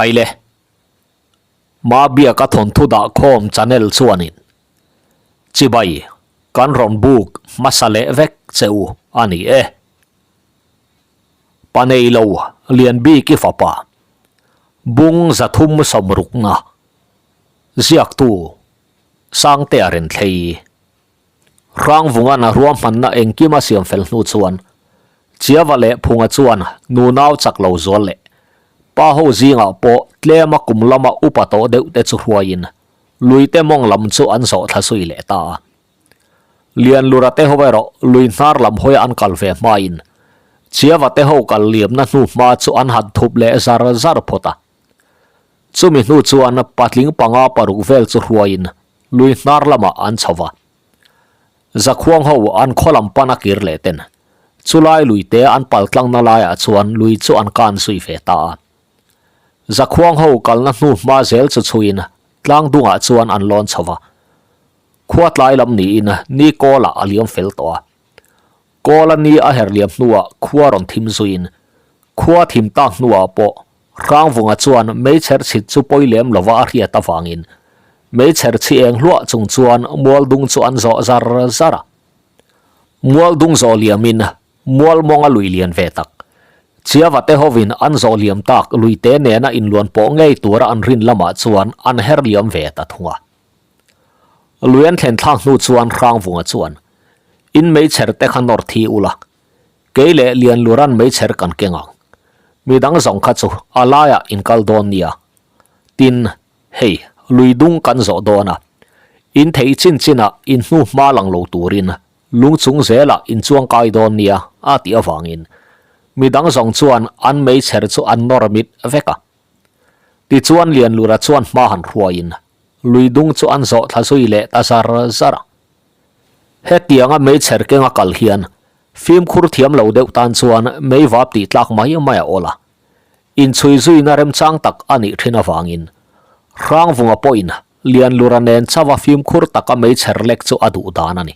Khaile. Mabiaka thawnthu dah khawm channel chuanin chibai kan rawn buk hmasa leh vek che u a ni e. Paneilo Lianbiki fapa Bung 360na ziaktu Sangtea Renthlei Hrangvunga'n a ruahmanna engkim a siam fel hnu chuan Chiava leh Phunga chuan nunau chak lo zual leh pa ho zingah pawh tlema kum lama upa tawh deuh te chu hruaiin luite mawng lam chu an zawh thla zui leh ta a. Lianlura te ho erawh lui hnar lam hawia an kal ve hmain Chiava te ho kal liamna hnu hma chu an han thup leh zar zar phawt a. Chumi hnu chuan patling panga paruk vel chu hruaiin lui hnar lamah an chho va. Zakhuang ho an khaw lam pan a kir leh ten chulai lui te an pal tlangna laiah chuan lui chu an kan zui ve ta a. Zakhuang ho kalna hnu hma zel chu chhuiin tlang dungah chuan an lawn chho va. Khua tlai lam niin ni kawlah a liam fel tawh a. Kawla ni a her liam hnuah khua rawn thim zuiin khua thim tak hnuah pawh Hrangvunga chuan meichher chhit chu pawi lem lova a hriat avangin meichher chhi eng hluah chung chuan mualdung chu an zawh zar zar a. Mualdung zawh liamin mual mawnga lui lian ve tak, Chiava te hovin an zawh liam tak luite nena inluan pawh ngei tura an rin lamah chuan an her liam ve ta thung a. Lui an thlen thlak hnu chuan Hrangvunga chuan, In meichher te kha nawr thi ula, kei leh Lianluran meichher kan keng ang. Midang zawng kha chu a laiah in kal dawn nia. Tin, hei, lui dung kan zawh dawn a, in theih chin chinah in hnu hma lang lo turin lung chung zelah in chuang kai dawn nia a tih avangin midang zawng chuan an meichher chu an nawr mit vek a. Tichuan Lianlura chuan hma han hruaiin lui dung chu an zawh thla zui leh ta zar zar a. Hetianga meichher kenga kal hian fimkhur thiam lo deuh tan chuan meivap tih tlak mai mai a awl a. Inchhui zuina remchang tak a nih thin avangin Hrangvunga pawhin Lianlura nen chauha fimkhur taka meichher lek chu a duh dan a ni.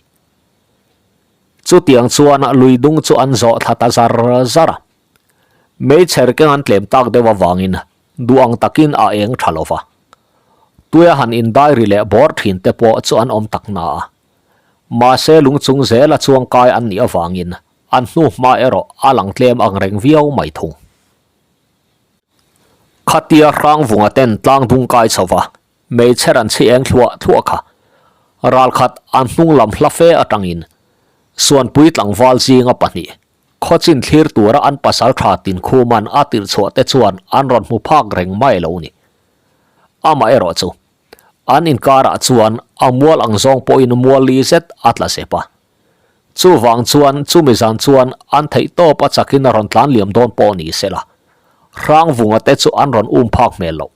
Chutiang chuan lui dung chu an zawh thla ta zar zar a. Meichher keng an tlem tak deuh avangin duh ang takin a eng tha lo va. Tuia han indai ri leh bawr thin te pawh chu an awm tak na a. Mahse lung chung zela chuang kai an nih avangin an hnu hma erawh a lang tlem ang reng viau mai thung. Khatia Hrangvunga ten tlang dung kai chho va, meichher an chhi eng thluah thluah kha. Ralkhat an hnung lam hla fe atangin Suanpui tlangval zinga pahnih Khawchin thlir tura an pasal tha Tinkhuman a tirh chhuah te chuan an rawn hmu phak reng mai lo ni. Amaherawh chu, an inkarah chuan a mual ang zawng pawhin mual li zet a tla zep a. Chuvang chuan chumi zan chuan an theih tawp a chakin a rawn tlan liam dawn pawh ni sela, Hrangvunga te chu an rawn um phak hmel loh.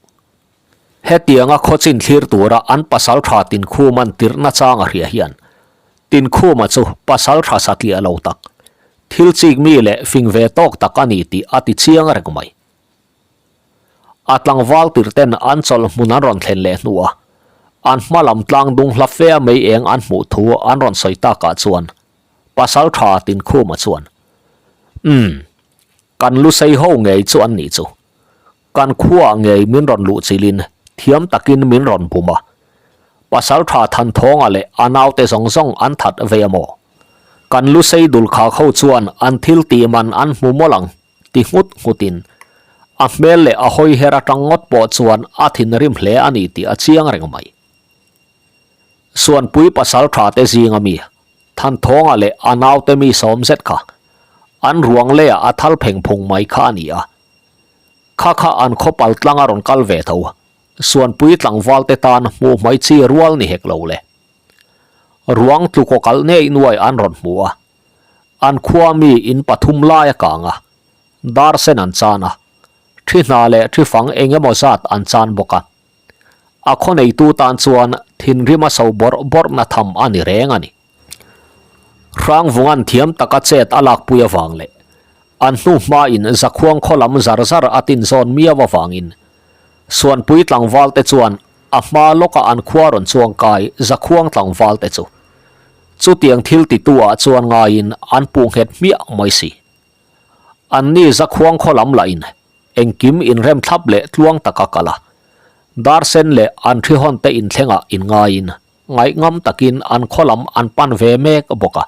Hetianga khawchin thlir tura an pasal tha Tinkhuman tirhna chang a hria hian Tinkhuma chu pasal tha satliah lo tak, thil chik mi leh fing ve tawk tak a ni tih a ti chiang reng mai. A tlangval tirh ten an chawlh hmun an rawn thlen leh hnuah an hma lam tlang dung hla fe a mei eng an hmuh thu an rawn sawi takah chuan pasal tha Tinkhuma chuan, Umm, kan lusei ho ngei chu an nih chu. Kan khuaah ngei min rawn luh chilhin thiam takin min rawn bum a. Pasal tha Thanthawngah leh a naute zawng zawng an that ve a maw? Kan lusei dul khak ho chuan an thil tih man an hmu mawlh ang ti nghut nghutin a hmel leh a hawi her atang ngawt pawh chuan a thinrim hle a ni tih a chiang reng mai. Suanpui pasal tha te zinga mi Thanthawngah leh a naute mi sawm zet kha an ruang leiah a thal pheng phung mai kha a ni a. Kha kha an khaw pal tlang a rawn kal ve tho. Suanpui tlangval te tan hmuh hmai chi rual ni hek lo le. Ruang tlukaw kalh nei nuai an rawn hmu a. An khua mi in pathum lai a kang a. Dar sen an chan a. Thi hna leh thi fang eng emaw zat an chan bawk a. A khaw neitu tan chuan thinrim a so bawrh bawrhna tham a ni reng a ni. Hrangvunga'n thiam taka chet a lakpui avang leh an hnu hmain Zakhuang khaw lam zar zar a tinzawn miau avangin Suanpui tlangval te chuan a hma lawka an khua rawn chuang kai Zakhuang tlangval te chu chutiang thil titu ah chuan ngaiin an puh nghet hmiah mai si. Anni Zakhuang khaw lam lahin. engkim inrem thlap leh tluang taka kal a, dar sen leh an thi hawn te inthlengah inngaiin ngaihngam takin an khaw lam an pan ve mek bawk a,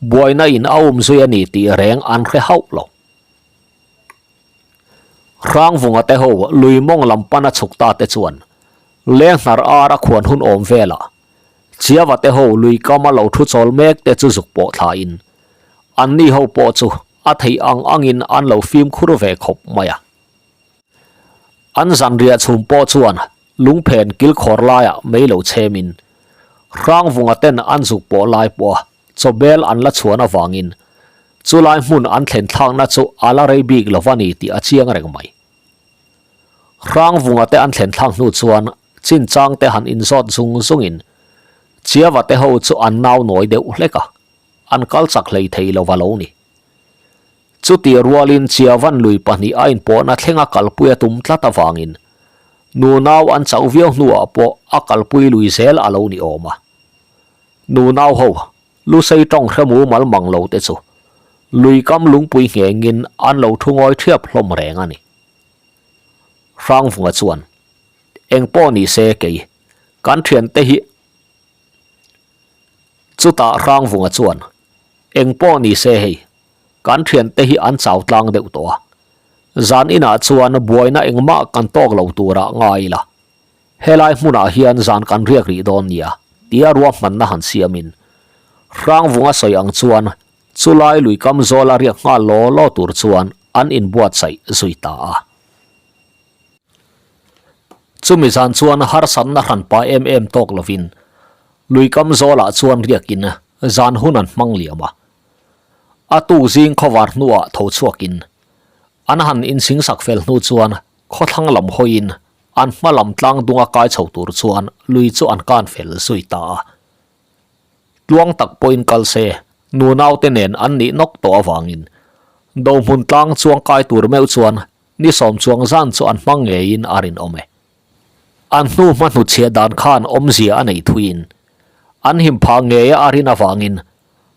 buaina in a um zui a ni tih reng an hre hauh lo. Hrangvunga te ho lui mawng lam pana chhuk ta te chuan Lenghnar ar a khuan hun awm velah Chiava te ho lui kama lo thu chawl mek te chu zuk pawh thlain anni ho pawh chu a theih ang angin an lo fimkhur ve khawp mai a. An zanriah chhum pawh chuan lungphen kilkhawr laiah mei lo chhemin Hrangvunga ten an zuk pawh lai pawha chawbel an la chhuan avangin chulai hmun an thlen thlakna chu a la rei bik lo va ni tih a chiang reng mai. Hrangvunga te an thlen thlak hnu chuan chinchang te han inzawt zung zungin Chiava te ho chu an nau nawi deuh hlek a, an kal chak hlei thei lo va lo ni. Chutih rualin Chiavan lui pahnih a inpawhna thlenga kalpui a tum tlat avangin nunau an chauh viau hnuah pawh a kalpui lui zel a lo ni awm a. Nunau ho, Lusei tawng hre mumal mang lo te chu lui kam lungpui nghengin an lo thu ngawi thiap hlawm reng a ni. Hrangvunga chuan, Eng pawh ni se kei, kan thiante hi Chutah Hrangvunga chuan, Eng pawh ni se hei, kan thiante hi an chau tlang deuh tawh a. Zan inah chuan buaina engmah kan tawk lo turah ngai ila. Helai hmunah hian zan kan riak rih dawn nia, tia ruahmanna han siamin Hrangvunga sawi ang chuan chulai lui kam zawla riak nghal law law tur chuan an inbuatsaih zui ta a. Chumi zan chuan harsatna hranpa em em tawk lovin lui kam zawlah chuan riakin zan hun an hmang liam a. A tuk zing khawvar hnuah tho chhuakin an han insingsak fel hnu chuan khawthlang lam hawiin An hma lam tlang dunga kai chho tur chuan lui chu an kan fel zui ta a. Tluang tak pawhin kal se, nunaute nen an nih nawk tawh avangin Dohmun tlang chuang kai tur meuh chuan ni sawm chuang zan chu an hmang ngeiin a rinawm e. An hnu hma hnutchhiah dan khan awmzia a neih thuiin an him phah ngeia a rin avangin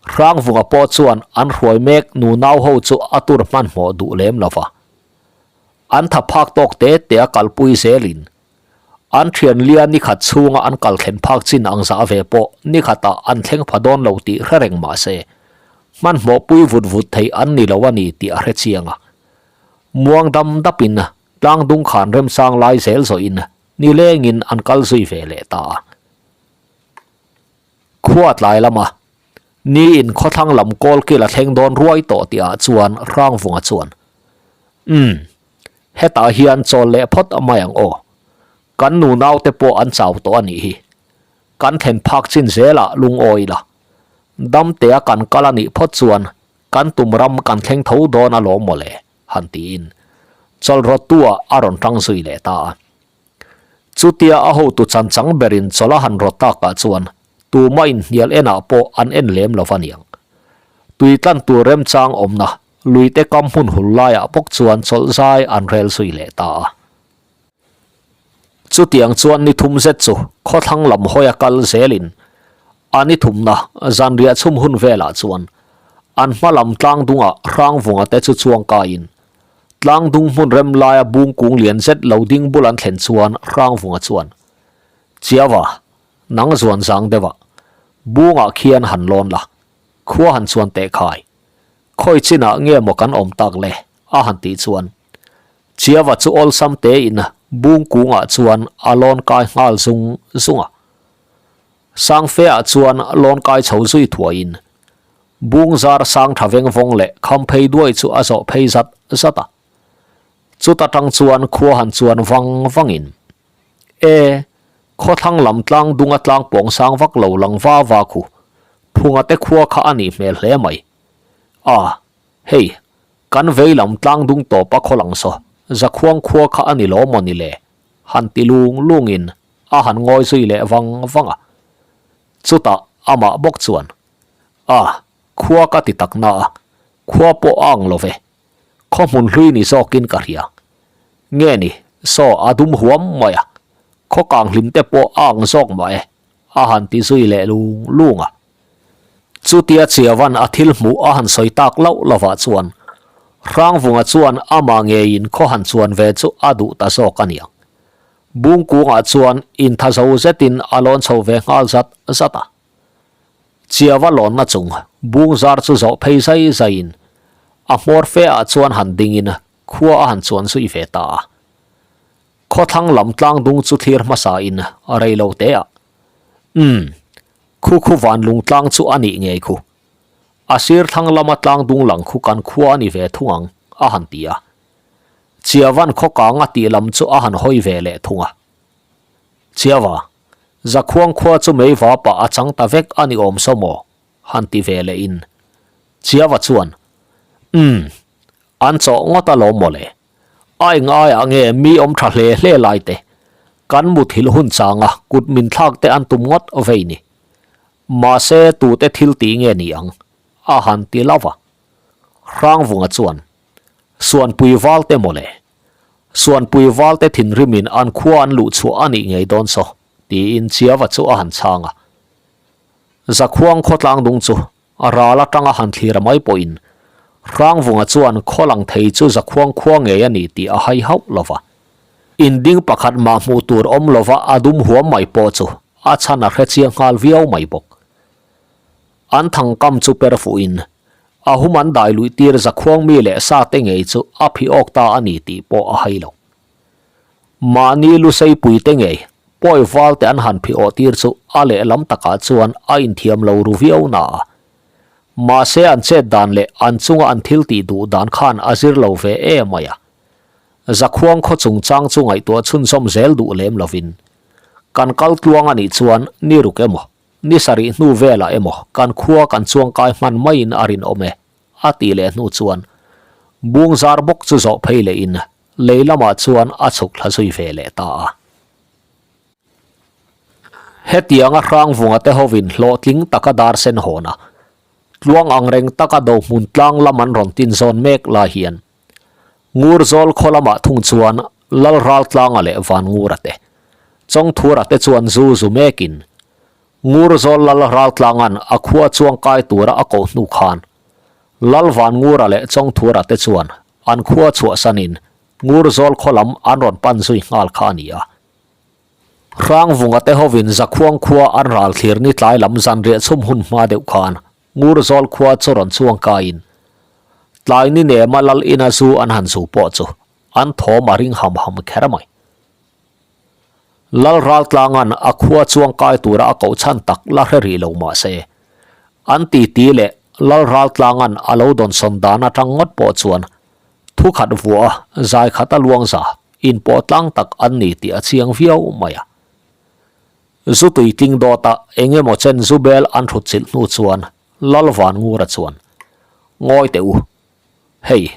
Hrangvunga pawh chuan an hruai mek nunau ho chu a tur hmanhmawh duh lem lo va. An tha phak tawk te te a kalpui zelin an thian lia ni khat chhunga an kal thlen phak chin ang zah ve pawh ni khatah an thleng pha dawn lo tih hre reng mah se hmanhmawh pui vut vut thei an ni lo a ni tih a hre chiang a. Muang dam dapin tlang dung khan remsang lai zel zawhin nilengin an kal zui ve leh ta a. Khua tlai lama Ni in khawthlang lam kawl kil a thleng dawn ruai tawh tih ah chuan Hrangvunga chuan, Umm, hetah hian chawl leh phawt mai ang aw. Kan nunau te pawh an chau tawh a nih hi. Kan thlen phak chin zelah lungawi la. Damtea kan kal a nih phawt chuan kan tum ram kan thleng tho dawn alawm mawle, han tiin chawlhrawttu ah a rawn tang zui leh ta a. Chutia a hotu chanchang berin chawlh a han rawt takah chuan Tuma inhnial enah pawh an en lem lo va niang. Tui tlan tur remchang awmna luite kam hmun hul laiah bawk chuan chawlh zai an rel zui leh ta a. Chutiang chuan ni thum zet chu khawthlang lam hawia kal zelin a ni thumna zanriah chhum hun velah chuan an hma lam tlang dungah Hrangvunga te chu chuang kaiin tlang dung hmun rem laia bung kung lian zet lo ding bul an thlen chuan Hrangvunga chuan Chiava Nang zuan zang deuh ah bungah khian han lawn la, khua han chuan teh khai. Khawi chinah nge maw kan awm tak le? a han tih chuan Chiava chu awlsam tein bung kungah chuan a lawn kai nghal zung zung a. Sangfeah chuan lawn kai chho zui thuaiin bung zar sang tha veng vawng leh kham phei duai chu a zawh phei zat zat a. Chuta tang chuan khua han chuan vang vangin E, khawthlang lam tlang dunga tlang pawng sang vak lo lang va va khu, phunga te khua kha a nih hmel hle mai. A, hei, kan vei lam tlang dung tawp a khaw lang saw, Zakhuang khua kha a ni lo maw ni le? Han ti lung lungin a han ngawi zui leh vang vang a. Chutah amah bawk chuan, A, khua ka ti tak na a, khua pawh a ang lo ve. Khaw hmun hlui ni zawkin ka hria. Nge ni, saw a dum huam mai a, khaw kang hlim te pawh a ang zawk mah e, a han ti zui leh lung lung a. Chutia Chiavan a thil hmuh a han sawi tak loh lovah chuan. Hrangvunga chuan amah ngeiin khaw han chuan ve chu a duh ta zawk a niang. Bungkungah chuan inthazo zetin a lawn chho ve nghal zat zat a. Chiava lawnna chung bung zar chu zawh phei zai zaiin a hmawr fe ah chuan han dingin khua a han chuan zui ve ta a. Khawthlang lam tlang dung chu thlir hmasa in rei lo te ah, Umm, khu khu van lung tlang chu a nih ngei khu. A sir thlang lama tlang dung lang khu kan khua a ni ve thung ang, a han ti a. Chiavan khaw kang a tih lam chu a han hawi ve leh thung a. Chiava, Zakhuang khua chu mei va pah a chang ta vek a ni awm saw maw? han ti ve leh in. Chiava chuan, Umm, an chawh ngawt alawm maw le. A eng aiah nge mi awm tha hle hle lai te, kan muthilh hun changa kut min thlak te an tum ngawt vei ni. Mahse tute thil tih nge ni ang? a han ti lo va. Hrangvunga chuan, Suanpui valte maw le? Suanpui valte thinrimin an khua an luh chhuah a nih ngei dawn saw, tiin Chiava chu a han chhang a. Zakhuang khawtlang dung chu a ral atanga han thlir mai pawhin Hrangvunga chuan khaw lang thei chu Zakhuang khua ngei a ni tih a hai hauh lo va. In ding pakhat mah hmuh tur awm lova a dum huam mai pawh chu a chhan a hre chiang nghal viau mai bawk. An thangkam chu per fuhin a hum an dai luih tir Zakhuang mi leh sa te ngei chu a phi awk ta a ni tih pawh a hai lo. Mahni Luseipui te ngei pawi val te an han phi awh tir chu a lehlam takah chuan a inthiam lo ru viau na a. Mahse an chet dan leh an chunga an thil tih duh dan khan a zir lo ve em mai a. Zakhuang khaw chungchang chu ngaihtuah chhunzawm zel duh lem lovin kan kal tluang a nih chuan ni ruk emaw Ni sarih hnu velah emaw kan khua kan chuangkai hman maiin a rinawm e, a tih leh hnu chuan bung zar bawk chu zawh phei lehin lei lamah chuan a chhuk thla zui ve leh ta a. Hetianga Hrangvunga te hovin hlawhtling taka dar sen hawn a, tluang angreng taka dohmun tlang lam an rawn tin zawn mek lai hian Ngurzawl khaw lamah thung chuan Lal Raltlanga leh Vanngura te, Chawngthura te chuan zu zu mekin Ngurzawl Lal Raltlanga'n a khua chuang kai tura a koh hnu khan Lal Vanngura leh Chawngthura te chuan an khua chhuahsanin Ngurzawl khaw lam an rawn pan zui nghal kha a ni a. Hrangvunga te hovin Zakhuang khua an ral thlir ni tlai lam zanriah chhum hun hma deuh khan Ngurzawl khua chu rawn chuang kaiin tlai ni nema lal ina zu an han zu pawh chu an thawm a ring ham ham kher mai. Lal Raltlanga'n a khua chuang kai tura a koh chhan tak la hre rih lo mah se, an titi leh Lal Raltlanga'n a lo dawnsawn dan atang ngawt pawh chuan thu khat vuah a zai khat a luang za inpawh tlang tak an ni tih a chiang viau mai a. Zu tui tling dawta eng emaw chen zu bel an hrut chilh hnu chuan Lal Vanngura chuan, Ngawi teh u. Hei,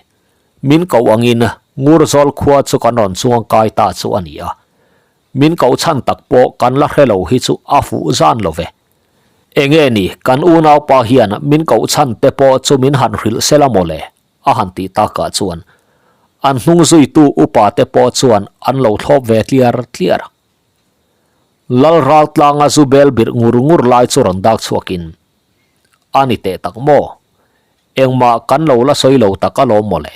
min koh angin Ngurzawl khua chu kan rawn chuang kai ta chu a ni a. Min koh chhan tak pawh kan la hre lo hi chu a fuh zan lo ve. Enge ni kan unaupa hian min koh chhan te pawh chu min han hrilh sela maw le? a han tih takah chuan an hnung zuitu upa te pawh chuan an lo thlawp ve tliar tliar a. Lal Raltlanga zu bel birh ngur ngur lai chu rawn dak chhuakin, A ni teh tak maw? Engmah kan lo la sawi lo tak alawm maw le?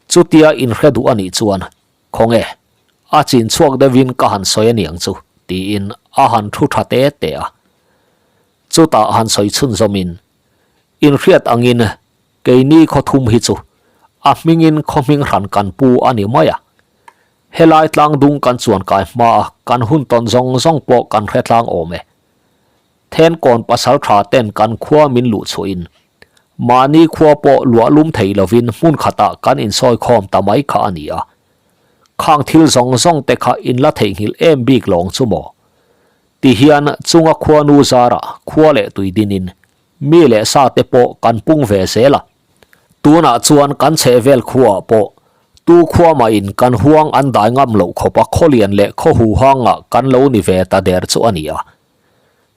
Chutia inhre duh a nih chuan, Khawnge, a chin chhuak deuhin ka han sawi a niang chu, tiin a han thu tha te te a. Chutah han sawi chhunzawmin, Inhriat angin keini khawthum hi chu a hmingin khaw hming hran kan pu a ni mai a. Helai tlang dung kan chuan kai hma a, kan hun tawn zawng zawng pawh kan hre tlang awm e. Thenkawn pasal tha ten kan khua min luh chhuahin mahni khua pawh luah lum thei lovin hmun khatah kan insawi khawm ta mai kha a ni a. Khang thil zawng zawng te kha in la theihnghilh em bik lawng chu maw? Ti hian chunga khuanu zarah khua leh tui dinin mi leh sa te pawh kan pung ve zel a. Tunah chuan kan chhehvel khuaah pawh tu khua mahin kan huang an dai ngam loh khawpa khawlian leh khaw huhangah kan lo ni ve ta der chu a ni a.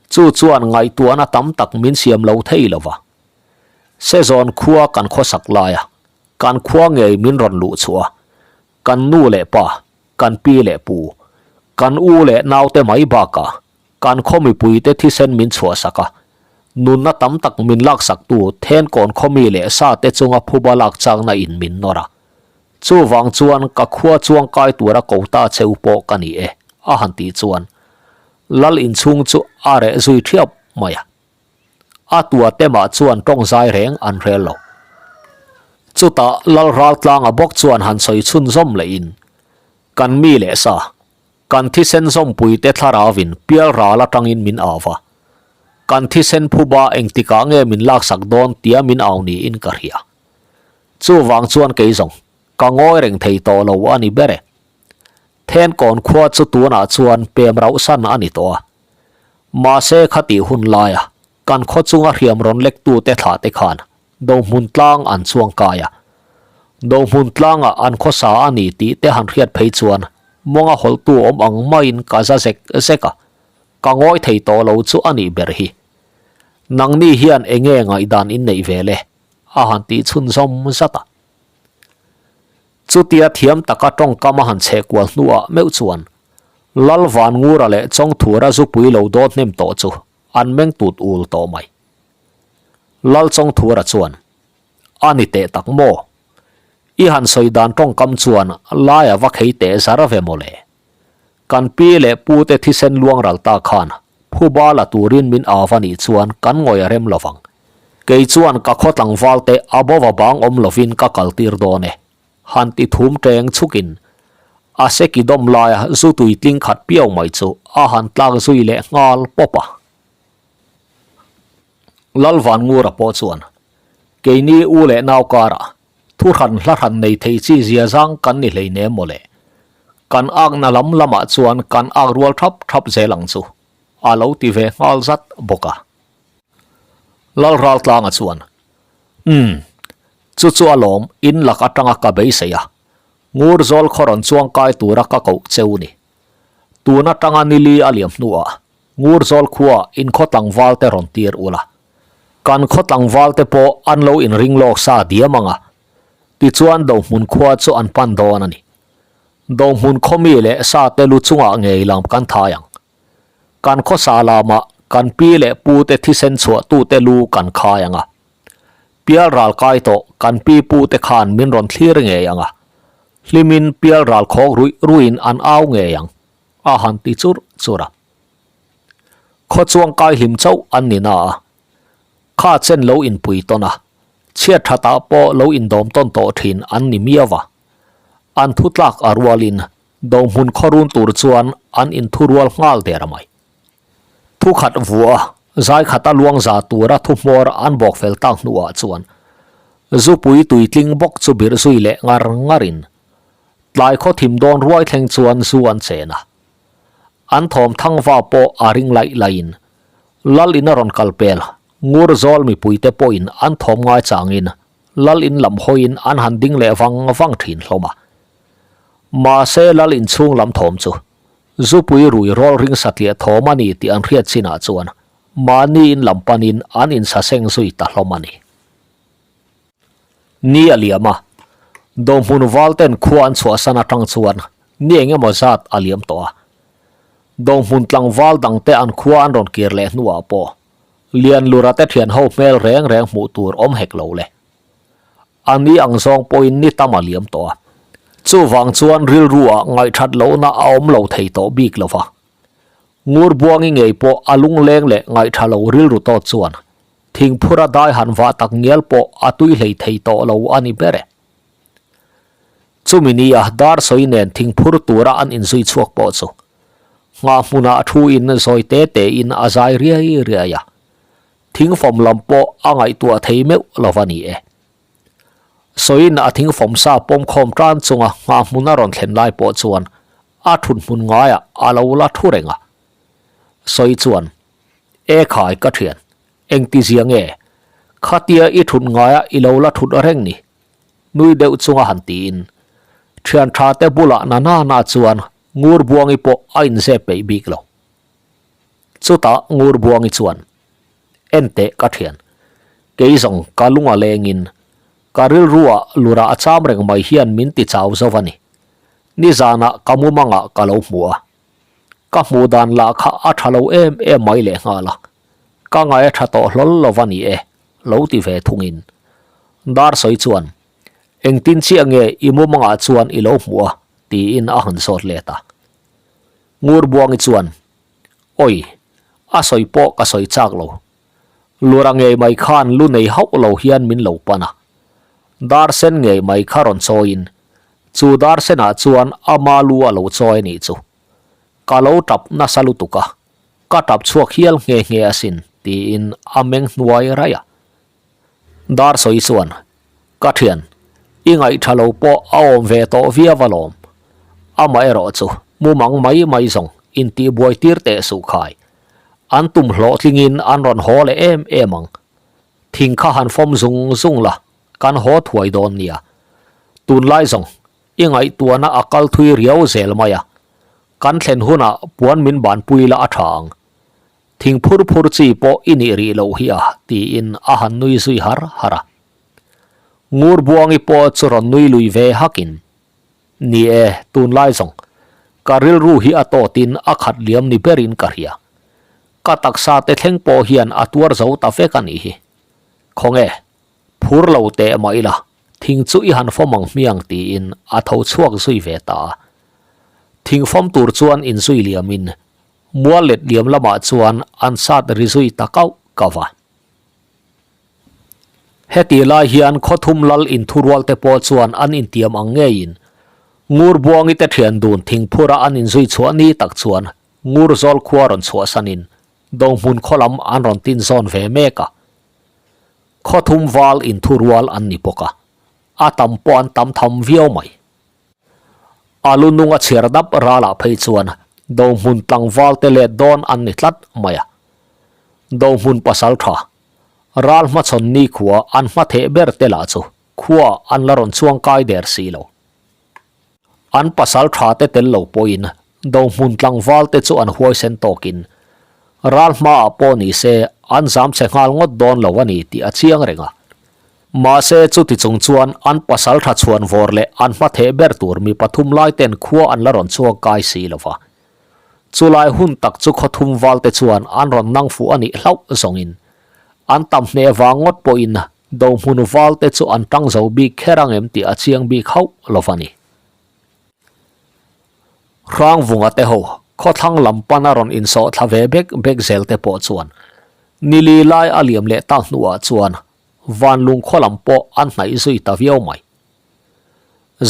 Chu chuan ngaihtuahna tam tak min siam lo thei lo va. Sezawn khua kan khawsak laia kan khua ngei min rawn luh chhuah a, kan nu leh pa, kan pi leh pu, kan u leh naute mai bakah kan khaw mipuite thisen min chhuahsak a. Nunna tam tak min laksaktu Thenkawn khawmi leh sa te chunga phuba lak chakna in min nawr a. Chuvang chuan ka khua chuang kai tura ko ta cheu pawh ka ni e, a han tih chuan Lal inchhung chu a reh zui thiap mai a. A tua te mah chuan tawng zai reng an rel lo. Chutah Lal Raltlanga bawk chuan han sawi chhunzawm lehin, Kan mi leh sa, kan thisen zawmpuite thlarauin pial ral atangin min au va. Kan thisen phuba engtikah nge min laksak dawn tia min au niin ka hria. Chuvang chuan kei zawng, ka ngawi reng thei tawh lo a ni ber e. Thenkawn khua chu tunah chuan pem rauhsan a ni tawh a. Mahse khatih hun laia kan khaw chunga hriam rawn lektute thlah te khan Dohmun tlang an chuang kai a. Dohmun tlangah an khawsa a ni tih te han hriat phei chuan mawnga hawlhtu awm ang maiin ka za zek zek a. Ka ngawi thei tawh lo chu a nih ber hi. Nangni hian enge ngaihdan in neih ve le? a han tih chhunzawm zat a. Chutia thiam taka tawngkam a han chheh kual hnuah meuh chuan Lal Vanngura leh Chawngthura zupui lo dawt hnem tawh chu an meng tut ul tawh mai. Lal Chawngthura chuan, A ni teh tak maw? I han sawi dan tawngkam chuan laia va khei teh zar ve mawle. Kan pi leh pu te thisen luang ral ta khan phuba la turin min au a nih chuan kan ngawi a rem lovang. Kei chuan ka khaw tlangval te a bova bang awm lovin ka kal tir dawn e. Han ti thum teng chhukin a seki dawm laia zu tui tling khat piau mai chu a han tlak zui leh nghal pawp a. Lalvangura pawh chuan keini u leh nau karah Thu hran hla hran nei thei chi zia zang kan ni hlei nem mawle. Kan akna lam lamah chuan kan ak rual thap thap zel ang chu, a lo ti ve nghal zat bawk a. Lal Raltlanga chuan, Umm, chu chu a lawm, in lak atanga ka beisei a, ngur zawl khaw rawn chuang kai tura ka koh cheu ni. Tun atanga nili a liam hnuah ngur zawl khua in khaw tlangval te rawn tir ula. Kan khaw tlangval te pawh an lo inring lawk sa diam ang a, tichuan Dohmun khua chu an pan dawn a ni. Dohmun khaw mi leh sa te lu chungah ngei lam kan thai ang. Kan khaw sa lamah kan pi leh pu te thisen chhuah tu te lu kan khai ang a. Pial ral kai tawh kan pi pu te khan min rawn thlir ngei ang a. Hlimin pial ral khawk ruih ruihin an au ngei ang, a han ti churh churh a. Khaw chuang kai hlim chauh an ni na a, kha chen lo inpui tawn a, chhiat thatah pawh lo indawm tawn tawh thin an ni miau a. An thu tlak a rualin dohmun khaw run tur chuan an inthu rual nghal der mai. Thu khat vua zai khata luang za tura thu hmawr an bawk fel tak hnuah chuan zupui tuitling bawk chu birh zui leh ngar ngarin tlai khaw thim dawn ruai thleng chuan zu an chen a. An thawm thangva pawh a ring laih laihin Lal in a rawn kal pel. Ngur zawl mipuite pawhin an thawm ngai changin Lal in lam hawiin an han ding leh vang vang thin hlawm a. Mahse Lal in chhung lam thawm chu zupui rui rawl ring satliah thawm a ni tih an hriat chinah chuan mahni in lam panin an insaseng zui ta hlawm a ni. Ni a liam a, Dohmun Valten khua an chhuahsan atang chuan ni eng emaw zat a liam tawh a. Dohmun tlangval dangte an khua an rawn kir leh hnuah pawh Lianlura te thian ho hmel reng reng hmuh tur awm hek lo le. A ni ang zawng pawhin ni tam a liam tawh a. Chuvang chuan rilruah ngaihthat lohna a awm lo thei tawh bik lo va. Ngurbuangi ngei pawh a lungleng leh ngaihtha lo rilru tawt chuan Thingphura dai han vah tak ngial pawh a tui hlei thei tawh lo a ni ber e. Chumi nia dar sawi nen thingphur tura an inzui chhuak pawh chu nghah hmunah thu in zawi te te in a zai riai riai a, thingfawm lam pawh a ngaihtuah thei meuh lo va ni e. Sawiin a thingfawm sa pawm khawm tan chunga nghah hmun a rawn thlen lai pawh chuan a thut hmun ngaiah a lo la thu reng a. Sawi chuan E khai ka thian, engti zia nge? Khatia i thut ngaia i lo la thut reng ni? Nui deuh chunga han tiin. Thian tha te bulah na na na chuan Ngurbuangi pawh a inzep peih bik lo. Chutah Ngurbuangi chuan, En teh ka thian, kei zawng ka lunga lengin ka rilruah lura a cham reng mai hian min ti chau zo a ni. Nizanah ka mumangah ka lo hmu a. Ka hmuh dan lah kha a tha lo em em mai leh nghal a. Ka ngai a tha tawh hlawl lo va ni e, lo ti ve thungin. Dar sawi chuan, Engtin chiah nge i mumangah chuan i lo hmuh a? tiin a han zawt let a. Ngurbuangi chuan, Awi, a sawi pawh ka sawi chak lo. Lura ngei mai khan lu nei hauh lo hian min lo pan a. Dar sen ngei mai kha rawn chawiin, chu dar senah chuan ama lu a lo chawi a nih chu. Ka lo tap nasa lutuk a, ka tap chhuak hial nghe nghe asin, tiin a meng hnuai raih a. Dar sawi chuan, Ka thian, i ngaihtha lo pawh a awm ve tawh viau alawm. Amaherawh chu mumang mai mai zawng intihbuai tir teh suh khai. An tum hlawhtlingin an rawn haw leh em em ang. Thing kha han fawm zung zung la, kan haw thuai dawn nia. Tunlai zawng i ngaihtuahna a kal thui riau zel mai a, kan thlen hunah puan min banpui la a tha ang. Thing phur phur chi pawh i nih rih loh hi a, tiin a han nui zui har har a. Ngurbuangi pawh chu rawn nui lui ve hakin, Ni e, tunlai zawng, ka rilru hi a tawtin a khat liam ni berin ka hria. Ka taksa te thleng pawh hian a tuar zo ta vek a nih hi. Khawnge, phur lo teh mah ila, thing chu i han fawm ang hmiang tiin a tho chhuak zui ve ta a. Thing fawm tur chuan inzui liamin Mual let liam lamah chuan an sat ri zui ta kauh kauh a. Heti lai hian khawthum lal inthurual te pawh chuan an intiam ang ngeiin Ngurbuangi te thian dun thingphura an inzui chhuah ni tak chuan Ngurzawl khua rawn chhuahsanin Dohmun khaw lam an rawn tin zawn ve mek a. Khawthum val inthurual an ni bawk a, a tam pawh an tam tham viau mai. A lu nunga chhiar dap ralah phei chuan Dohmun tlangval te let dawn an ni tlat mai a. Dohmun pasal tha, ral hmachhawn nikhua an hma theh ber te lah chu khua an la rawn chuang kai der si lo. An pasal tha te tel lo pawhin Dohmun tlangval te chu an huaisen tawkin ral hmaah pawh ni se an zam chhe nghal ngawt dawn lo a ni tih a chiang reng a. Mahse, chuti chung chuan an pasal tha chhuan vawr leh an hma theh ber tur mi pathum lai ten khua an la rawn chhuak kai si lo va. Chulai hun tak chu khawthum val te chuan an rawn nang fuh a nih hlauh zawngin an tam hneh vang ngawt pawhin Dohmun val te chu an tang zo bik kher ang em tih a chiang bik hauh lo va ni. Hrangvunga te ho khawthlang lam pana rawn insawh thla ve bek bek zel te pawh chuan nili lai a liam leh tak hnuah chuan Vanlung khaw lam pawh an hnaih zui ta viau mai.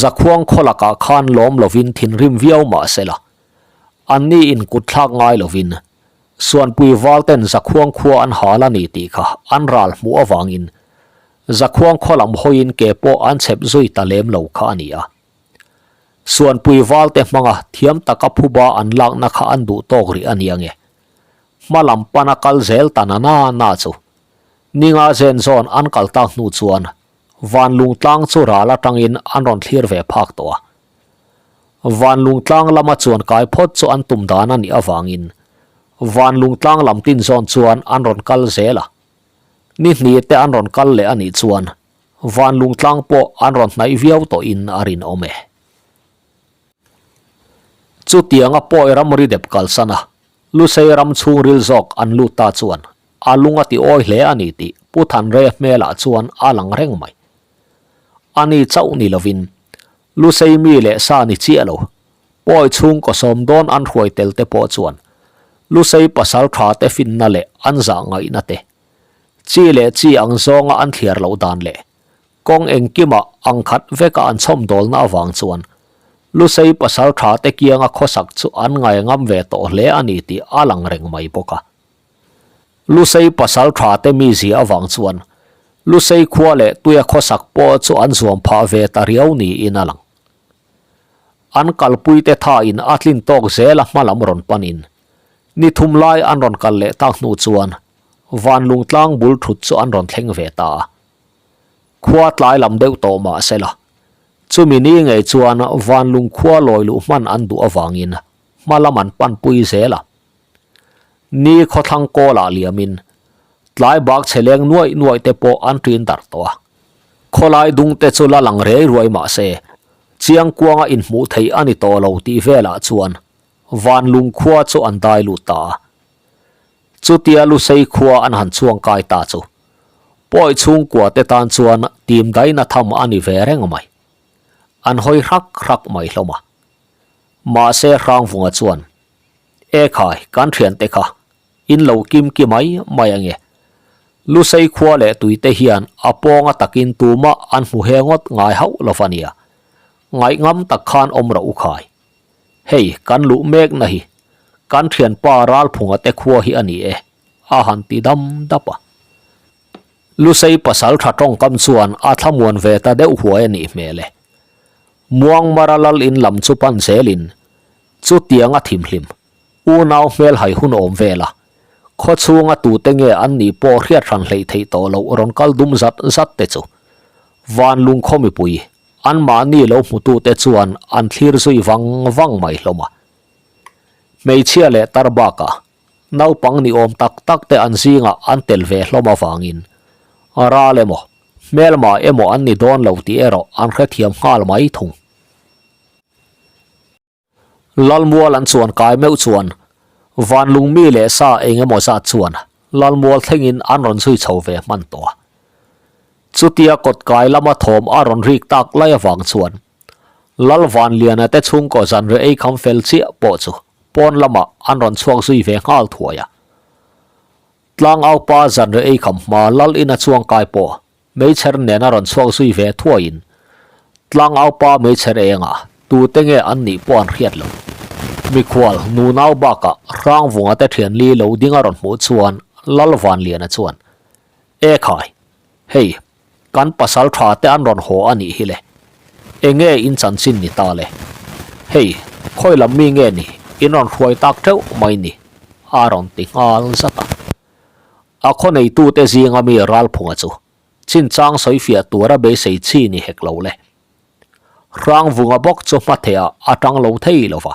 Zakhuang khaw lakah khan lawm lovin thinrim viau mah sela, anni in kut thlak ngai lovin Suanpui val ten Zakhuang khua an hal a ni tih kha an ral hmuh avangin Zakhuang khaw lam hawiin ke pawh an chhep zui ta lem lo kha a ni a. Suanpui val te hmanga thiam taka phuba an lakna kha an duh tawk rih a nia nge. Hma lam pana kal zel ta na na na chu Ninga zen zawn an kal tak hnu chuan Vanlungtlang chu ral atangin an rawn thlir ve phak tawh a. Vanlungtlang lama chuan kai phawt chu an tum dan a nih avangin Vanlungtlang lam tin zawn chuan an rawn kal zel a. Ni hnih te an rawn kal leh a nih chuan Vanlungtlang pawh an rawn hnaih viau tawhin a rinawm e. Chutianga pawi ramri dep kalsan a, Lusei ram chhungril zawk an lut ta chuan A lung a ti awi hle a ni tih Pu Thanre hmelah chuan a lang reng mai. A ni chauh ni lovin Lusei mi leh sa ni chiah lo, pawi chhungkaw sawm dawn an hruai tel te pawh chuan Lusei pasal tha te finna leh an zah ngaihna te, chi leh chi ang zawnga an thliar loh dan leh kawng engkimah ang khat veka an chhawmdawlna avang chuan Lusei pasal tha te kianga khawsak chu an ngaingam ve tawh hle a ni tih a lang reng mai bawk a. Lusei pasal tha te mizia avang chuan Lusei khua leh tuia khawsak pawh chu an zuam phah ve ta riau niin a lang. An kalpui te thain a tlin tawk zel a hmalam rawn panin ni thum lai an rawn kal leh tak hnu chuan Vanlungtlang bul thut chu an rawn thleng ve ta a. Khua tlai lam deuh tawh mah sela chumi ni ngei chuan Vanlung khua lawi luh hman an duh avangin hmalam an panpui zel a. Ni khawthlang kawlah liamin tlai bak chhe leng nuaih nuaih te pawh an ṭin darh tawh a. Khawlai dung te chu la lang rei ruai mah se, Chiangkuanga inhmuh theih a ni tawh lo tih velah chuan Vanlung khua chu an dai lut ta a. Chutia Lusei khua an han chhuang kai ta chu pawi chhungkua te tan chuan tim daina tham a ni ve reng mai. An hawi hrak hrak mai hlawm a. Mahse Hrangvunga chuan, E khai, kan thiante kha in lo kim ki mai mai ange. Lusei khua leh tuite hian a pawnga takin tumah an hmu he ngawt ngai hauh lo va nia. Ngaihngam tak khan awm rawh u khai. Hei, kan luh mekna hi kan thianpa Ralphunga te khua hi a ni e, a han ti dam dap a. Lusei pasal tha tawngkam chuan a thlamuan ve ta deuh huai a nih hmel e. Muangmara lal in lam chu pan zelin chutiang a thimhlim unau hmel hai hun awm vel a, khaw chhunga tute nge an nih pawh hriat hran hleih theih tawh loh rawn kal dum zat zat te chu van lungkhaw mipui anmahni lo hmutute chuan an thlir zui vang vang mai hlawm a. Hmeichhia leh tar bakah naupang ni awm tak tak te an zingah an tel ve hlawm avangin ral emaw hmelma emaw an ni dawn lo tih erawh an hrethiam nghal mai thung. Lalmual an chuan kai meuh chuan Vanlung mi leh sa eng emaw zat chuan Lalmual thlengin an rawn zui chho ve hman tawh a. Chutia kawt kai lama thawm a rawn rik tak lai avang chuan Lal Vanliana te chhungkaw zanriah ei kham fel chiah pawh chu pawn lamah an rawn chhuak zui ve nghal thuai a. Tlangaupa zanriah ei kham hma Lal ina chuang kai pawh Meichher nena rawn chhuak zui ve thuaiin tlangaupa meichher engah tute nge an nih pawh an hriat lo. Mikhual nunau bakah Hrangvunga te thianli lo ding a rawn hmuh chuan Lal Vanliana chuan, E khai, hei, kan pasal tha te an rawn haw a nih hi le. Enge in chanchin ni ta le? Hei, khawi lam mi nge ni in rawn hruai tak teuh mai ni? a rawn ti nghal zat a. A khaw neitute zinga mi Ralphunga chu chinchang sawifiah tura beisei chi ni hek lo le. Hrangvunga bawk chu hmathehah a tang lo thei lo va.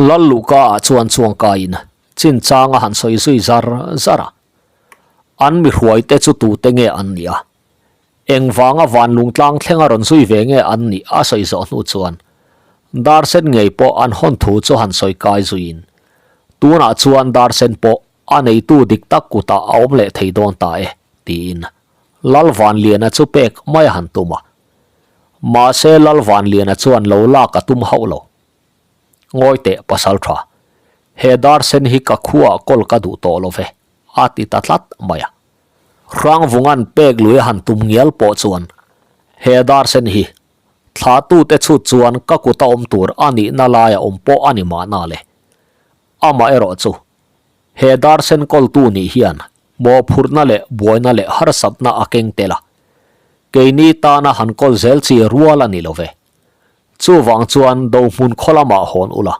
Lalluhka ah chuan chuangkaiin chinchang a han sawi zui zar zar a. An mi hruaite chu tute nge an nih a? Engvanga vanlungtlang thlenga rawn zui ve nge an nih a sawi zawh hnu chuan dar sen ngei pawh an hawn thu chu han sawi kai zuiin tunah chuan dar sen pawh A neitu dik tak kutah a awm leh thei dawn ta e, tiin Lal Vanliana chu pek mai a han tum a. Mahse Lal Vanliana chuan lo lak a tum hauh lo. Ngawi teh pasal tha, he dar sen hi ka khuaah kawl ka duh tawh lo ve, a ti ta tlat mai a. Hrangvunga'n pek lui a han tum ngial pawh chuan he dar sen hi thlatute chhut chuan ka kuta awm tur a nihna laia awm pawh a ni mahna le. Amaherawh chu, he dar sen kawltu nih hian mawhphurhna leh buaina leh harsatna a keng tel a, keini tana han kawl zel chi rual a ni lo ve. Chuvang chuan Dohmun khaw lamah hawn ula,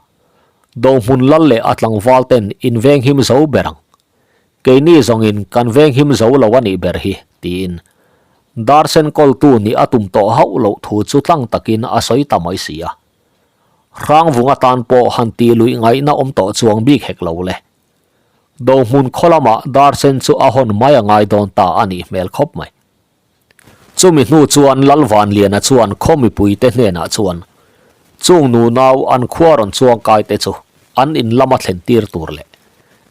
Dohmun lal leh a tlangval ten in venghim zo ber ang. Keini zawngin kan venghim zo lo a nih ber hi, tiin dar sen kawltu nih a tum tawh hauh loh thu chu tlang takin a sawi ta mai si a. Hrangvung atan pawh han tih luih ngaihna awm tawh chuang bik hek lo le. Dohmun khaw lamah dar sen chu a hawn mai a ngai dawn ta a nih hmel khawp mai. Chumi hnu chuan Lal Vanliana chuan khaw mipuite hnenah chuan chung nunau an khua rawn chuang kai te chu an in lama thlen tir tur leh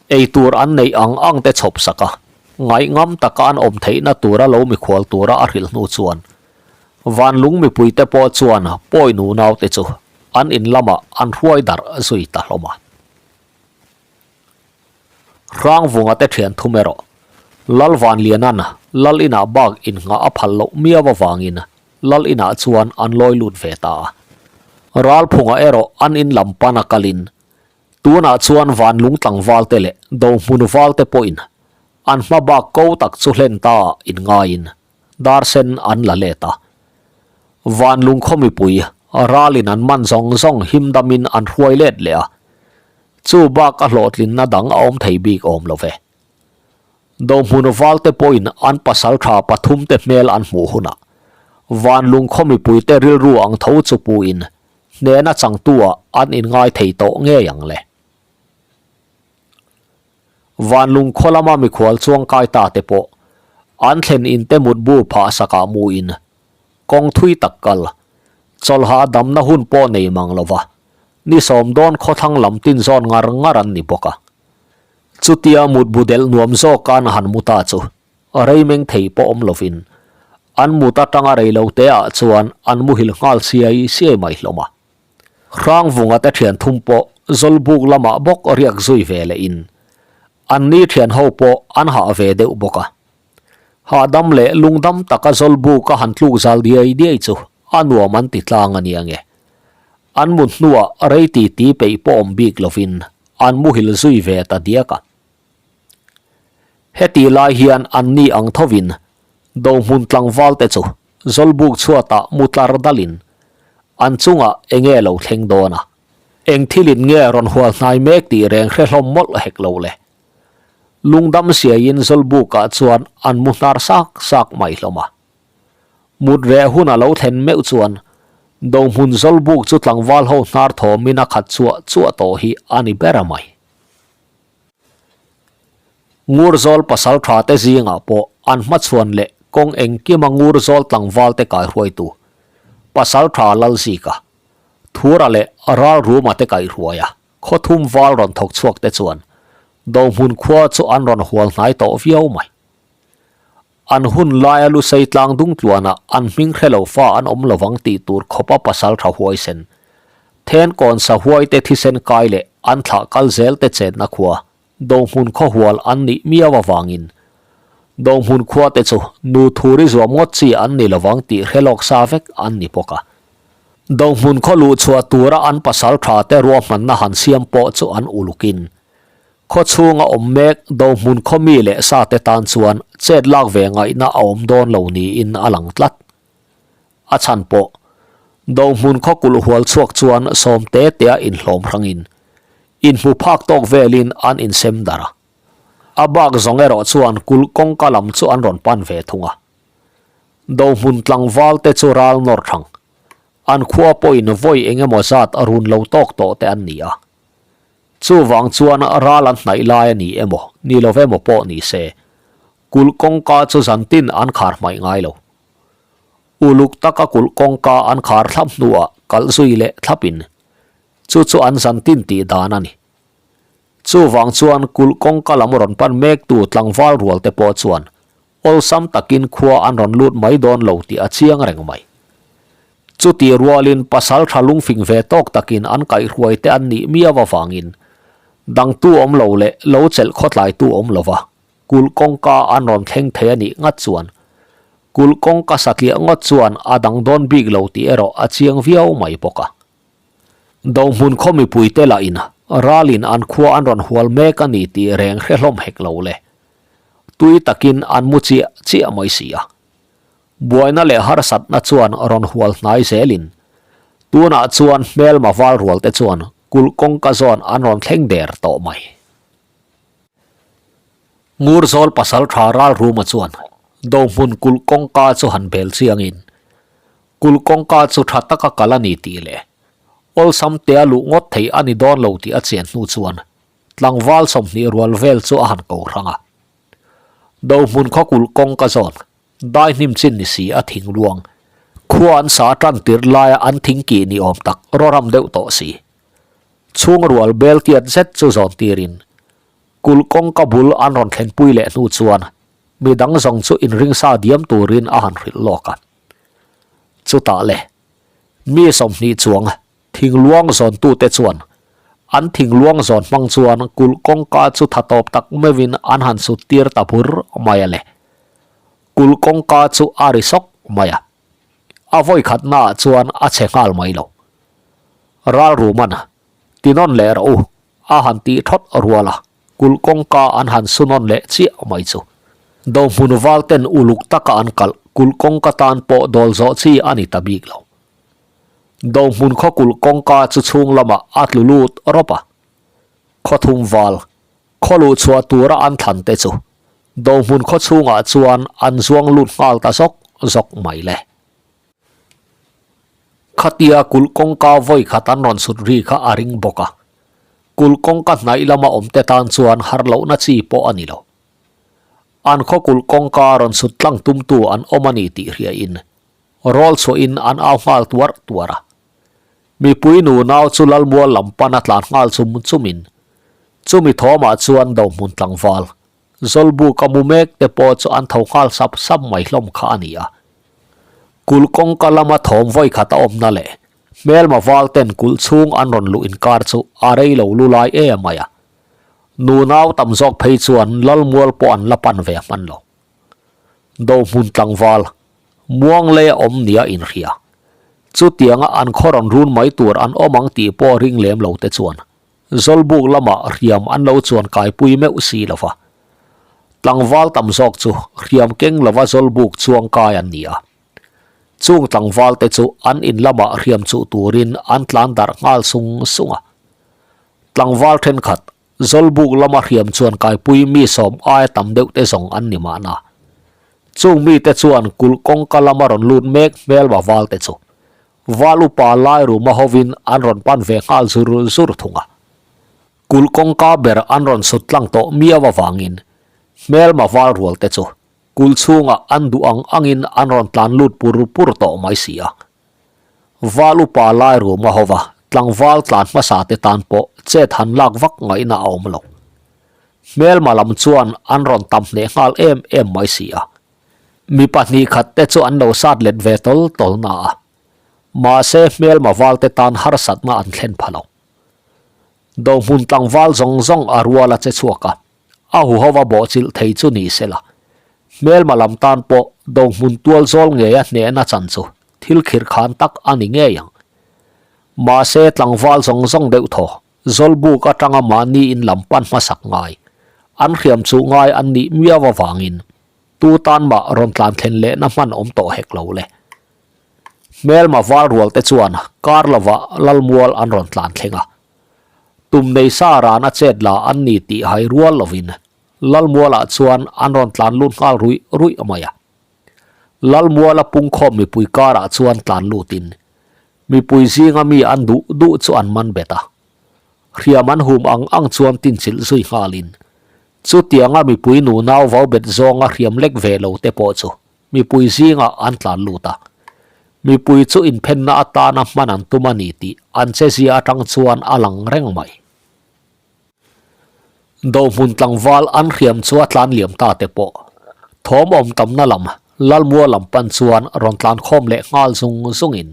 ei tur an neih ang ang te chhawp sak a, ngaihngam taka an awm theihna tura lo mikhual tura a hrilh hnu chuan Vanlung mipuite pawh chuan pawi nunaute chu an in lamah an hruai darh zui ta hlawm a. Hrangvunga te thian thum erawh Lal Vanliana'n Lal inah bak innghah a phal loh miau avangin Lal inah chuan an lawi lut ve ta a. Ralphunga erawh an in lam pan a kalin tunah chuan Vanlung tlangvalte leh Dohmun valte pawhin an hma bak ko tak chu hlen ta inngaiin Dar sen an la let a. Van lungkhaw mipui ralin an man zawng zawng him damin an hruai let leh a. Chu bak a hlawhtlinna dang a awm thei bik awm lo ve. Dohmun valte pawhin an pasal tha pathumte hmel an hmuh hunah van lungkhaw mipuite rilru ang tho chu puin hnehna changtu-ah an inngai thei tawh ngei ang le. Vanlung khaw lama mikhual chuangkai ta te pawh an thlen in te mutbu phah sakah muin kawng thui tak kal chawlha damna hun pawh nei mang lova ni sawm dawn khawthlang lam tin zawn ngar ngar an ni bawk a. Chutia mutbu delh nuam zawka an han mu ta chu rei meng thei pawh awm lovin an mut atanga rei lo te ah chuan an muhil nghal siai siai mai hlawm a. Hrangvunga te thian thum pawh Zawlbuk lamah bawk riak zui ve leh in an ni thian ho pawh an hah ve deuh bawk a. Hahdam leh lungdam taka Zawlbuk a han tluk zal diai diai chu a nuam an ti tlang a nia nge. An mut hnuah rei ti ti peih pawh awm bik lovin an muhil zui ve ta diak a. Heti lai hian an ni ang thovin Dohmun tlangval te chu Zawlbuk chhuatah mu tlar dalin an chungah enge lo thleng dawn a, eng thilin nge rawn hual hnai mek tih reng hre hlawm mawlh hek lo le. Lungdam siaiin Zawlbukah chuan an mu hnar sak sak mai hlawm a. Mut reh hun a lo thlen meuh chuan Dohmun Zawlbuk chu tlangval ho hnar thawmin a khat chuah chuah tawh hi a ni ber a mai. Ngurzawl pasal tha te zingah pawh an hmachhuan leh kawng engkima Ngurzawl tlangval te kaihruaitu pasal tha Lalzika, Thura leh Ralruma te kaihruaia khawthum val rawn thawk chhuak te chuan Dohmun khua chu an rawn hual hnai tawh viau mai. An hun laia Lusei tlang dung tluanah an hming hre lo fa an awm lovang tih tur khawpa pasal tha huaisen, Thenkawn sahuaite thisen kai leh an thlah kal zel te chenna khua Dohmun khawhual an nih miau avangin Dohmun khua te chu nu thuri zuam ngawt chi an ni lovang tih hre lawk sa vek an ni bawk a. Dohmun khaw luh chhuah tura an pasal tha te ruahmanna han siam pawh chu an ulukin Khaw chhunga awm mek Dohmun khaw mi leh sa te tan chuan chet lak ve ngaihna a awm dawn lo niin a lang tlat. A chhan pawh, Dohmun khaw kulh hual chhuak chuan sawm te tea inhlawm hrangin, inhmu phak tawk velin an insem darh a. A bak zawng erawh chuan kulh kawngka lam chu an rawn pan ve thung a. Dohmun tlangval te chu ral nawr thang, an khua pawhin vawi eng emaw zat a run lo tawk tawh te an ni a. Chuvang chuan ral an hnaih lai a ni emaw, ni lo emaw pawh ni se, kulh kawngka chu zantin an khar hmaih ngai lo. Uluk taka kulh kawngka an khar thlap hnuah kalh zui leh thlapin chu chu an zantin tih dan a ni. Chuvang chuan kulh kawngka lam rawn pan mektu tlangval rual te pawh chuan Awlsam takin khua an rawn lut mai dawn lo tih a chiang reng mai. Chutih rualin pasal tha lungfing ve tawk takin an kaihhruai te an nih miau avangin dangtu awm lo leh lo chelh khawtlaitu awm lova kulh kawngka an rawn thleng thei a nih ngat chuan kulh kawngka satliah ngawt chuan a dang dawn bik lo tih erawh a chiang viau mai bawk a. Dohmun khaw mipuite lahin ralin an khua an rawn hual mek a ni tih reng hre hlawm hek lo le. Tui takin an mu chiah chiah mai si a. Buaina leh harsatna chuan rawn hual hnai zelin tunah chuan hmelma val rual te chuan kulh kawngka zawn an rawn thleng der tawh mai. Ngurzawl pasal tha Ralruma chuan Dohmun kulh kawngka chu han bel chiangin kulh kawngka chu tha taka kal a ni tih leh awlsam tea luh ngawt thei a ni dawn lo tih a chian hnu chuan Tlangval 20 rual vel chu a han ko hrang a. Dohmun khaw kulh kawng ka zawn, dai hnim chin ni si a thing luang. Khua an sa tan tirh laia an thing kih ni awm tak rawram deuh tawh si. Chhung rual bel tiat zet chu zawn tirin kulh kawngka bul an rawn thlenpui leh hnu chuan midang zawng chu inringsa diam turin a han hrilh lawk a. Chutah le, mi 20 chuang Thingluang zawntute chuan an thingluang zawn hmang chuan kulh kawngka chu tha tawp tak meuhin an han sut tir ta bur mai a le. Kulh kawngka chu a ri sawk mai a. A vawi khatnaah chuan a chhe nghal mai lo. Ralruman, Tinawn leh rawh u, a han tih thawt rual a, kulh kawngka an han su nawn leh chiah mai chu. Dohmun valten uluk taka an kalh kulh kawngka tan pawh dawl zawh chi a ni ta bik lo. Dohmun khaw kulh kawngka chu chhung lamah a tlu lut rawp a. Khaw thum val, khaw luh chhuah tura an thlan te chu Dohmun khaw chhungah chuan an zuang lut nghal ta zawk zawk mai le. Khatia kulh kawngka vawi khat an rawn sut ri kha a ring bawk a. Kulh kawngka hnaih lama awm te tan chuan har lohna chi pawh a ni lo. An khaw kulh kawngka rawn sut tlang tumtu an awm a ni tih hriain Rawl chhuahin an au nghal tuar tuar a. Mipui nu nau chu Lalmual lam pan a tlan nghal chum chumin. Chumi thawmah chuan Dohmun tlangval, Zawlbuk a mu mek te pawh chu an tho nghal sap sap mai hlawm kha a ni a. Kulh kawngka lama thawm vawi khat a awmna leh hmelma val ten kulh chhung an rawn luh inkar chu a rei lo lu lai em mai a. Nunau tam zawk phei chuan Lalmual pawh an la pan ve hman lo. Dohmun tlangval, Muanglei a awm nia inhria. Chutianga an khaw rawn run mai tur an awm ang tih pawh ring lem lo te chuan Zawlbuk lamah hriam an lo chuan kaipui meuh si lo va. Tlangval tam zawk chu hriam keng lova Zawlbuk chuang kai an ni a. Chung tlangval te chu an in lamah hriam chuh turin an tlan darh nghal sung sung a. Tlangval thenkhat Zawlbuk lama hriam chuan kaipui mi sawm aia tam deuh te zawng an ni mahna. Chung mite chuan kulh kawngka lama rawn lut mek hmelma val te chu Val upa lai ruma hovin an rawn pan ve nghal zur zur thung a. Kulh kawngka ber an rawn sut tlang tawh miau avangin hmelma val rual te chu kulh chhungah an duh ang angin an rawn tlan lut pur pur tawh mai si a. Val upa lai ruma hova tlangval tlan hmasa te tan pawh chet han lak vak ngaihna a awm lo. Hmelma lam chuan an rawn tam hneh nghal em em mai si a. Mi pahnih khat te chu an lo sat let ve tawl tawl na a, mahse hmelma val te tan harsatna an thlen pha lo. Dohmun tlangval zawng zawng a rual a che chhuak a, a huhova bawhchilh thei chu ni se la, hmelma lam tan pawh dohmun tual zawl ngeia hnehna chan chu thil khirh khan tak a ni ngei ang. Mahse tlangval zawng zawng deuh thaw Zawlbuk atanga mahni in lam pan hmasak ngai, an hriam chuh ngai an nih miau avangin tu tan mah rawn tlan thlen lehna hman awm tawh hek lo le. Hmelma val rual te chuan kar lovah Lalmual an rawn tlan thleng a. Tum nei sa rana chet la an ni tih hai rual lovin Lalmualah chuan an rawn tlan lut nghal ruih ruih mai a. Lalmuala pungkhawm mipui karah chuan tlan lutin Mipui zinga mi an duh duh chu an man bet a, hriam an hum ang ang chuan tinchilh zui nghalin, chutianga mipui nunau vau bet zawnga hriam lek ve lo te pawh chu mipui zingah an tlan lut a. Mipui chu inphenna atana hman an tum a ni tih an chezia atang chuan a lang reng mai. Dohmun tlangval an hriam chu a tlan liam ta te pawh thawm awm tamna lam Lalmual lam pan chuan rawn tlan khawm leh nghal zung zungin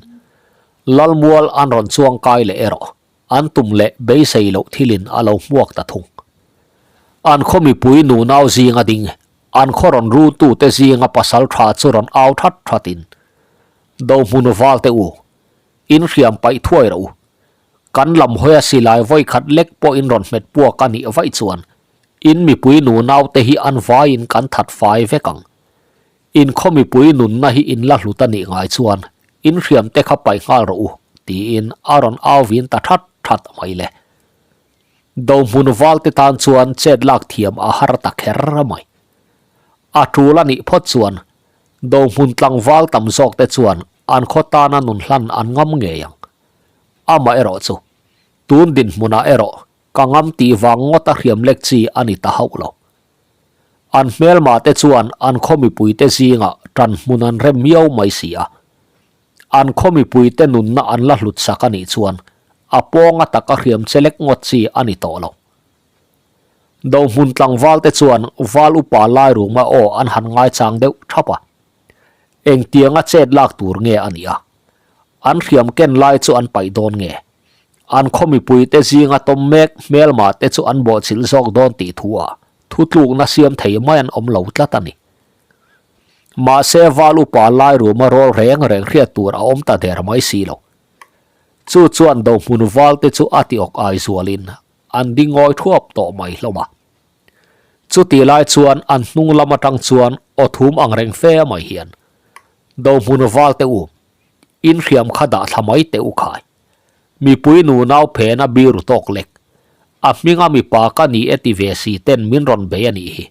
Lalmual an rawn chuang kai leh erawh an tum leh beisei loh thilin a lo hmuak ta thung. An khaw mipui nunau zinga ding an khaw rawn rutute zinga pasal tha chu rawn au that thatin Dohmun valte u in hriam paih thuai rawh u Kan lam hawia silai vawi khat lek pawh in rawn hmet puak a nih vaih chuan in mipui nunaute hi an vaiin kan that fai vek ang. In khaw mipui nunna hi in la hlut a nih ngai chuan in hriam te kha paih nghal rawh u tiin a rawn au vin ta that that mai le. Dohmun valte tan chuan chet lak thiam a har ta kher mai. A tul a nih phawt chuan Dohmun tlangval tam zawk te chuan an khaw tana nun hlan an ngam ngei ang. Amaherawh chu, tun dinhmunah erawh ka ngam tih vang ngawta hriam lek chi a ni ta hauh lo. An hmelma te chuan an khaw mipuite zingah tan hmun an rem miau mai si a. An khaw mipuite nunna an la hlut sak a nih chuan a pawnga taka hriam che lek ngawt chi a ni tawh lo. Dohmun tlangval te chuan val upa Lairuma aw an han ngaichang deuh thap a. Engtianga chet lak tur nge a nih a? An hriam ken lai chu an paih dawn nge? An khaw mipuite zinga tawm mek hmelma te chu an bawhchilh zawk dawn tih thu ah thutlukna siam thei mai an awm lo tlat a ni. Mahse val upa lai ruma rawl reng reng hriat tur a awm ta der mai si lo. Chu chuan dohmun val te chu a ti awk ai zualin an ding ngawi thuap tawh mai hlawm a. Chuti lai chuan an hnung lam atang chuan aw thum ang reng fe mai hian, Dohmun val teh u, in hriam kha dah thla mai teh u khai. Mipui nunau phen a biru tawk lek. A hminga mipa ka ni e ti ve si ten min rawn bei a nih hi.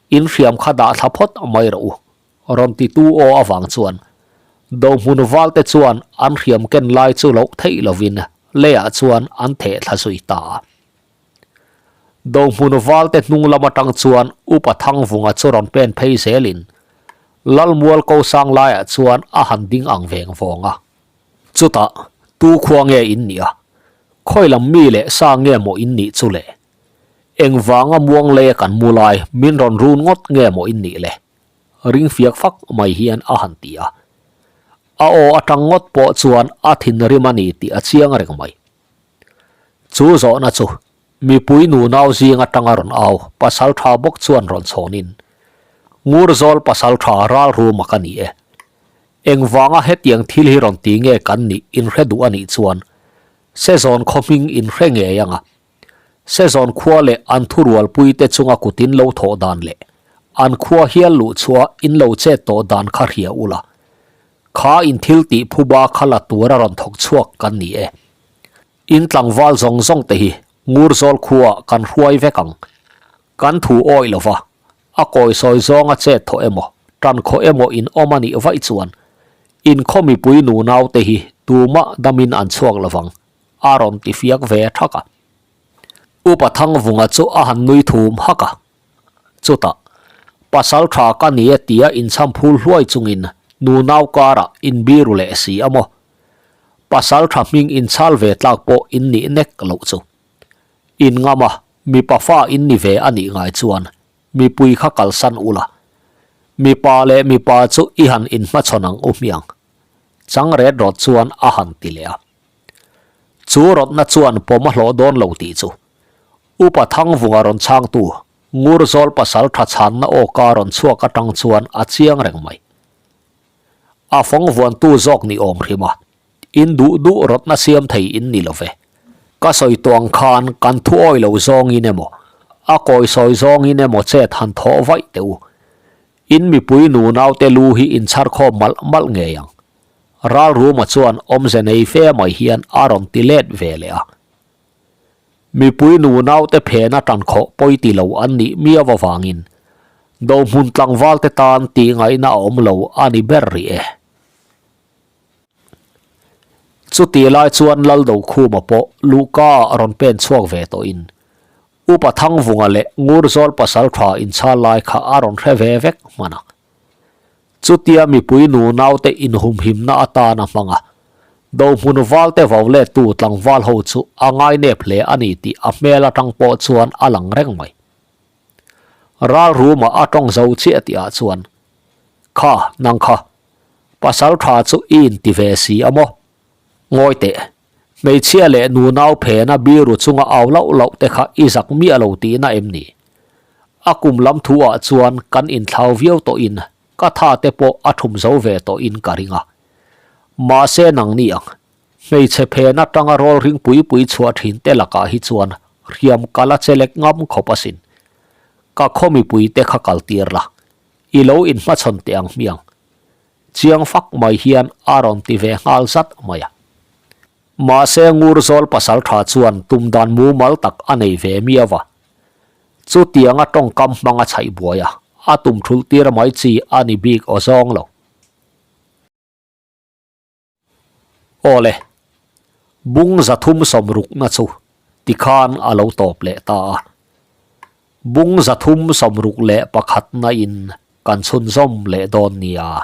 In hriam kha dah thla phawt mai rawh u, rawn titu aw avang chuan Dohmun val te chuan an hriam ken lai chu loh theih lovin leiah chuan an theh thla zui ta a. Dohmun valte hnung lam atang chuan Upa Thangvunga chu rawn pen phei zelin Lalmual ko sang laiah chuan a han ding ang veng vawng a. Chutah, tu khua nge in nih a? Khawi lam mi leh sa nge maw in nih chu le? Engvanga muang leia kan mu lai min rawn run ngawt nge maw in nih le? Ring fiak fak mai hian a han ti a. A aw atang ngawt pawh chuan a thinrim a ni tih a chiang reng mai. Chu zawhna chu mipui nunau zing atanga rawn au pasal tha bawk chuan rawn chhawnin, Ngurzawl pasal tha ral ruma ka ni e. Engvanga hetiang thil hi rawn ti nge kan nih inhre duh a nih chuan Sezawn khaw hming inhre ngei anga Sezawn khua leh an thurualpuite chunga kut in lo thawh dan leh an khua hial luh chhuah in lo chet tawh dan kha hria ula, kha in thil tih phuba kha la tur a rawn thawk chhuak kan ni e. In tlangval zawng zawng te hi Ngurzawl khuaah kan hruai vek ang. Kan thu awih lova, a kawisawi zawnga chet thawh emaw, tan khawh emaw in awm a nih vaih chuan in khaw mipui nunaute hi tumah damin an chhuak lovang. A rawn ti fiak ve thak a. Upa Thangvunga chu a han nui thum hak a. Chutah, Pasal tha ka ni e tia inchham phul hluai chungin nunau karah inbiru leh si a maw? Pasal tha hming inchhal ve tlak pawh in nih nek loh chu. In ngam a, mipa fa in ni ve a nih ngai chuan mipui kha kalsan ula. Mipa leh mipa chu i han inhmachhawn ang u hmiang. Chang ret rawt chuan a han ti leh a. Chu rawtna chuan pawm a hlawh dawn lo tih chu Upa Thangvunga rawn chhangtu Ngurzawl pasal tha chhanna awka rawn chhuak atang chuan a chiang reng mai. A fawng vuantu zawk ni awm hrim a, in duh duh rawtna siam thei in ni lo ve. Ka sawi tawh ang khan kan thu awi lo zawngin emaw, a kawi sawi zawngin emaw chet han thawh vaih teh u. In mipui nunaute lu hi inchhar khawm malh malh ngei ang. Ralruma chuan awmze nei fe mai hian a rawn ti let ve leh a. Mipui nunaute phena tan khawh pawi ti lo an nih miau avangin Dohmun tlangvalte tan tih ngaihna a awm lo a ni ber rih e. Chutih lai chuan Laldokhuma pawh luhka ah rawn pen chhuak ve tawhin Upa Thangvunga leh Ngurzawl pasal tha inchhal lai kha a rawn hre ve vek hman a. Chutia mipui nunaute inhumhimna atan a hmang a, Dohmun valte vau lettu tlangval ho chu a ngainep hle a ni tih a hmel atang pawh chuan a lang reng mai. Ral ruma a tawng zo chiah tihah chuan, Kha, nang kha, pasal tha chu i inti ve si a maw? Ngawi teh, hmeichhia leh nunau phena biru chunga au lauh lauh te kha i zak miah lo tihna em ni? A kum lam thu ah chuan kan inthlau viau tawhin ka tha te pawh a thum zo ve tawhin ka ring a. Mahse nangni ang, hmeichhe phen atanga rawl ring pui pui chhuah thin te lakah hi chuan hriam ka la che lek ngam khawp asin. Ka khaw mipui te kha kal tir la, i lo inhmachhawn teh ang hmiang. Chiang fak mai hian a rawn ti ve nghal zat mai a. Mahse Ngurzawl pasal tha chuan tum dan mumal tak a nei ve miau a. Chutianga tawngkam hmang a chhaih buai a, a tum thulh tir mai chi a ni bik aw zawng lo. Aw le, bung 360na chu tikhan a lo tawp leh ta a. Bung 361 na in kan chhunzawm leh dawn nia.